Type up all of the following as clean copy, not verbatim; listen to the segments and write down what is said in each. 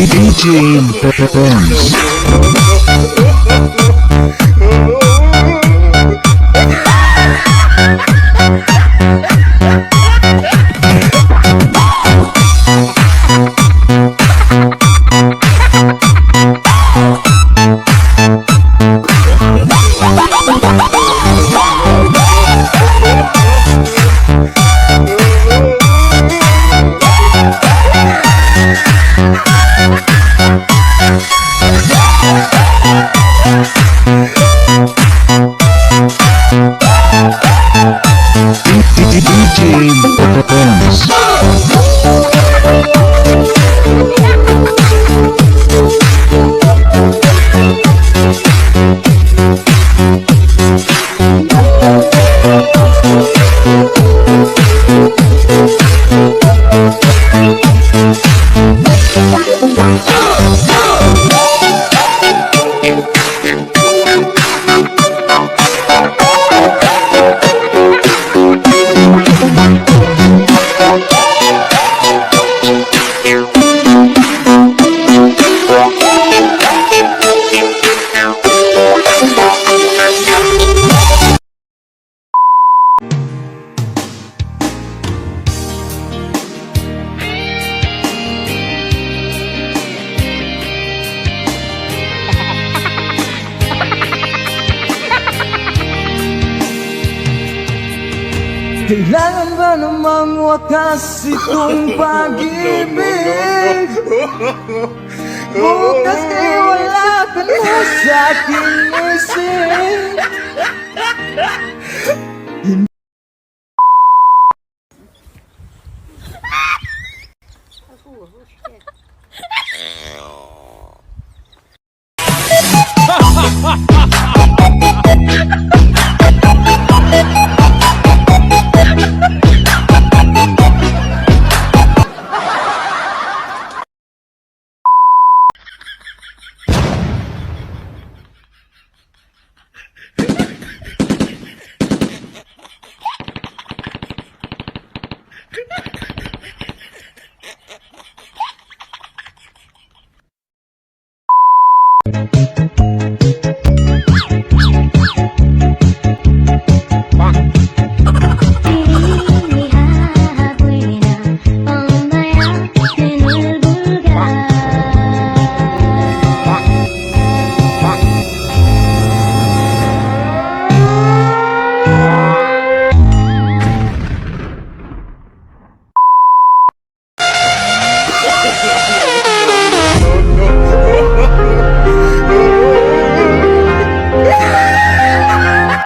DJ Benz. DJ Benz. Kailangan ba namang wakas itong pag-ibig? Bukas ay wala ka na sa aking isip.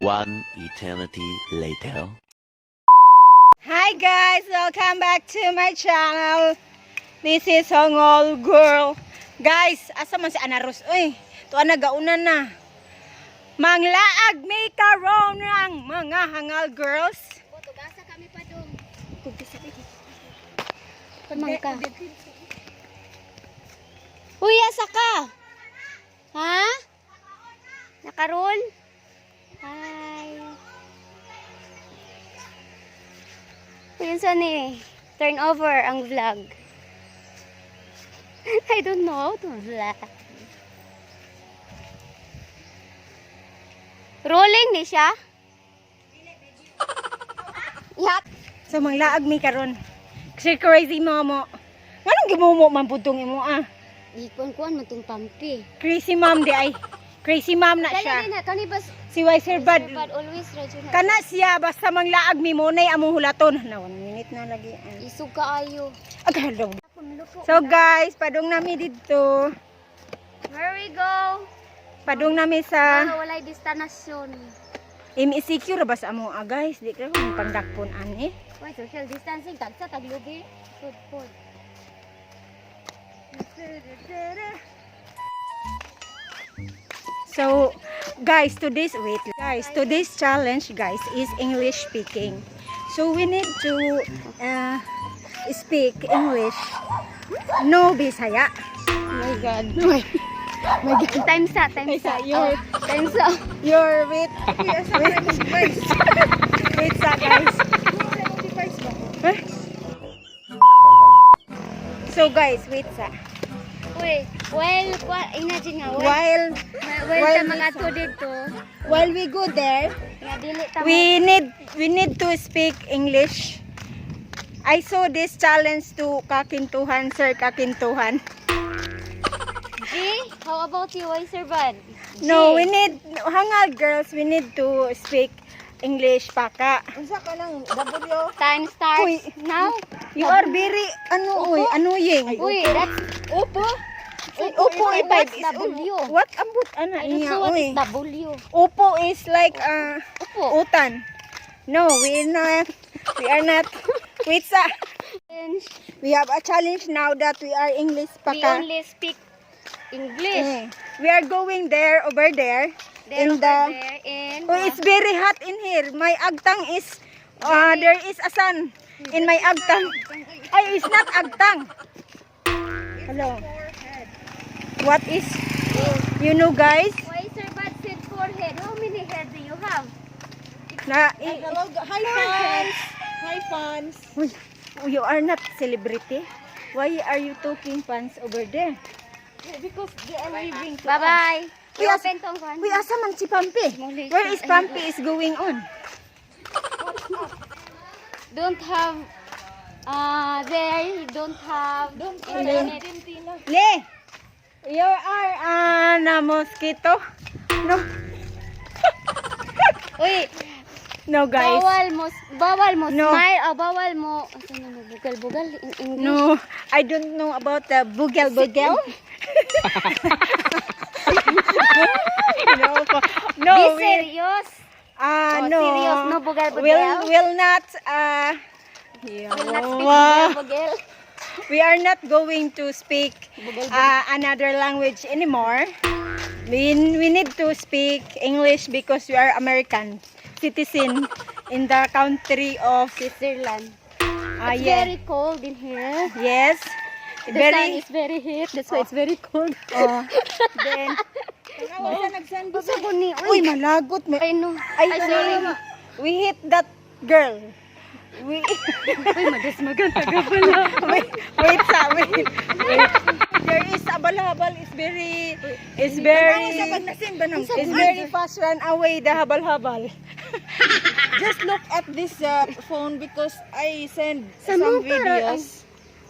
One eternity later. Hi guys! Welcome back to my channel. This is Hongol Girl. Guys, asa man si Anaros? Uy, tuwa na gauna na. Manglaag may karon ang mga hangal girls. Tugasa kami pa dong. Pamangka. Uy, asa ka? Ha? Nakarol? Hi. Uy, unsa ni? Turn over ang vlog. I don't know how to vlog. Rolling ni siya? Yap. So manglaag may karon. Kasi crazy mama. Nganong gimumo man pudtong imo ah? Di kuan man tong pampi. Crazy mom di ay. Crazy mom na siya. Dali na kani bas Si Wiser Bad. Bad always radyo na. Kana siya basta manglaag mi mo nay among hulaton. Na 1 minute na lagi. Ah. Isog kaayo. Agalaw. So guys, padung nami didto. Where we go? Padung nami sa Ah, walay destinasyon. MECQ ra ba sa amo ah, guys? Di ka kung pagdakpon ani. Why social distancing tagsa taglugi. Food food. So guys, today's wait, guys, today's challenge guys is English speaking. So we need to speak English. No Bisaya. Oh my God. My, my God. Time sa, time Ay, sa. sa, your- Oh, time sa. Your wait. Wait, wait, wait sa guys. Huh? So guys, wait sa. Uy, well, imagine nga, well, While well, ta mga to dito, while we go there, nga dili ta we need to speak English. I saw this challenge to Kakintuhan, Sir Kakintuhan. G, how about you, why Sir Bad? G. No, we need hangal girls, we need to speak English paka. Unsa ka nang W? Time starts Uy. now. You are very ano uy, annoying. Uy, that's Opo. Opo What's i5 is W? What ambot ana I don't niya know what uy. is W. Opo is like Upo. utan. No, we not. We are not. Wait sa. We have a challenge now that we are English We paka. only speak English. Eh, we are going there over there. There, in over the there, in Oh, it's very hot in here. My agtang is there is a sun in my agtang. Ay, it's not agtang. Hello. What is guys? Why Sir Bad said forehead? How many head do you have? Na Hello, hi fans. Hi fans. Uy, you are not celebrity. Why are you talking fans over there? Because they are waving to Bye-bye. Uy, I-open tong kwan. Uy, asa man si Pampi? Where is Pampi is going on? Don't have there you don't have Don't internet. Argentina. Le! You are na mosquito? No. Uy, No, guys. bawal mo No. smile o bawal mo ano na bugal-bugal in English. No, I don't know about the bugel bugel. No, no, Be we, serious. ah, Oh, no. serious, no bugal bugal. Will not Will not speak wow. bugal-bugal. We are not going to speak another language anymore. We need to speak English because we are American citizen in the country of Switzerland. Ah, It's yeah. very cold in here. Yes. The sun Very is very hot. That's why it's very cold. Oh, then Usa ko ni. Uy, malagot. May, Ay no. ay, Ay, sorry. We hit that girl. We Uy, madas maganda ka pala. Wait, wait sa wait. Wait. There is a habal-habal is very fast run away the habal-habal. Just look at this phone because I send Sa some muka, ra- videos.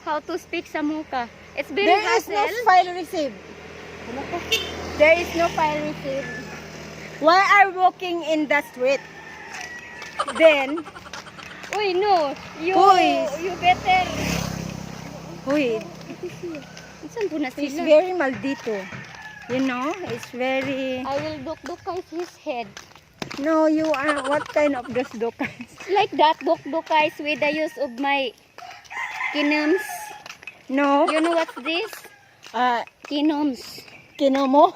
How to speak sa muka. It's very There is no hassle. file receive. There is no file receive. Why are walking in the street? Then, Uy, no. You Uy. you better. Uy, Saan po na it's sila? very maldito. It's very I will duk-dukay his head. No, you are what kind of those dokas? Like that, duk-dukays with the use of my kinums. No. You know what's this? Kinums. Kinomo?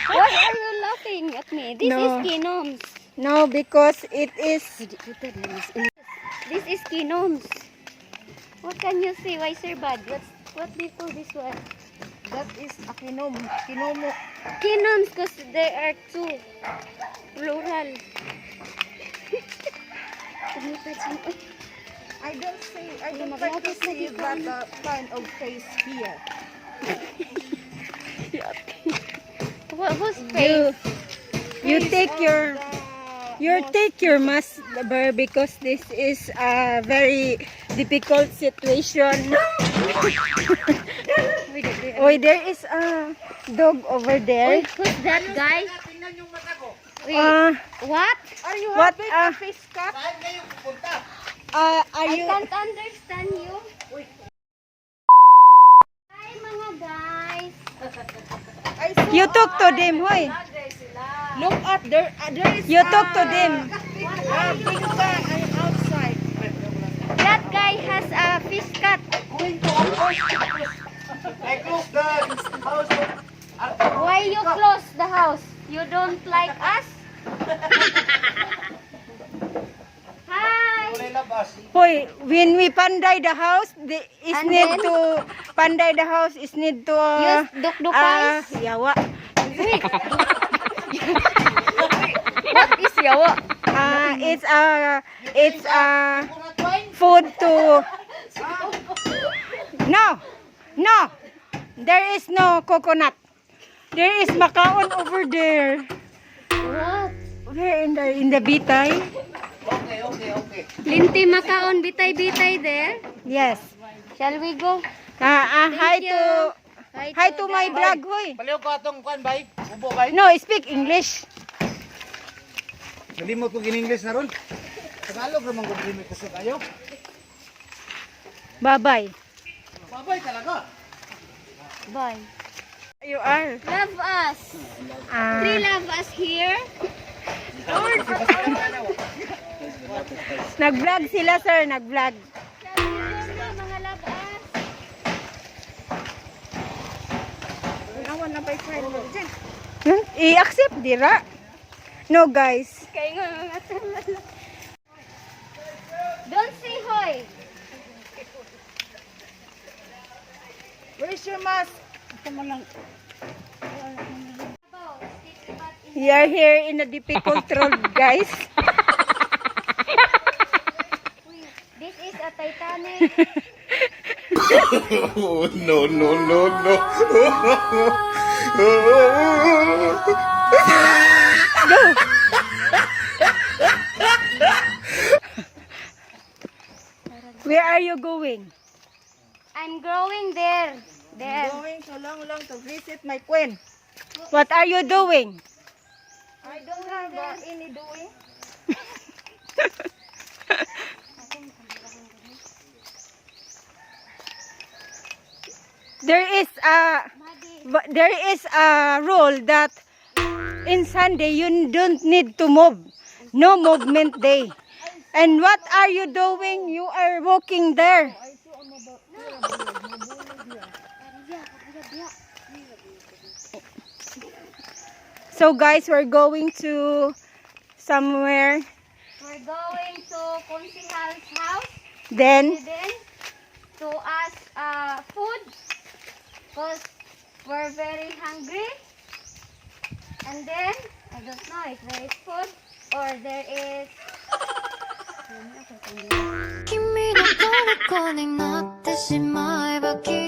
Why are you laughing at me? This No. is kinums. No, because it is This is kinums. What can you see? Why, Sir Bad? What do you call this one? That is a kinom. Kinomo. Kinums, because there are two. Plural. I don't like to see that kind of face here. What, whose face? You take your you take your mask Ber, because this is a very difficult situation. Oy, there is a dog over there. Uy, who's that guy? Uy, what? Are you What, having a face cut? Are I you can't understand you. Hi mga guys. I saw, You talk to them, hoy. Look at there. There is You talk to them. a big guy. I'm outside. That guy has a fish cut. I close the house. Why you close the house? You don't like us? Hi. Kulay labas. Hoy, when we panday the house, the, is And need then? to panday the house is need to Use dukdukais? Yawa. What is yawa? It's a food to. No, no, There is no coconut. There is makaon over there. What? Where in the bitay? Okay. Plenty makaon bitay-bitay there. Yes. Shall we go? Ah, hi Thank to you. Hi to my vlog, hoy. Paliw ko atong kwan bay. Ubo bay. No, speak English. Nalimot ko in-English na ron. Tagalog ra man gud limit kasi tayo. Bye-bye. Babay talaga. Bye. You are. Love us. Ah, Three love us here. Nag-vlog sila, sir, nag-vlog. Shall we go na, mga love us? I-accept dira. No, guys. Kaya nga mga tulala. Don't say hoy. Where's your mask? We are here in a difficult road, guys. This is a Titanic. Oh, no. Go. Where are you going? I'm growing there. There. Going so long, long to visit my queen. What are you doing? I don't have any doing. There is a rule that in Sunday you don't need to move. No movement day. And what are you doing? You are walking there. So guys, we're going to somewhere. We're going to Konsihal's house. Then And then to ask food because we're very hungry. And then I don't know if there is food or there is 君の虜になってしまえばきっ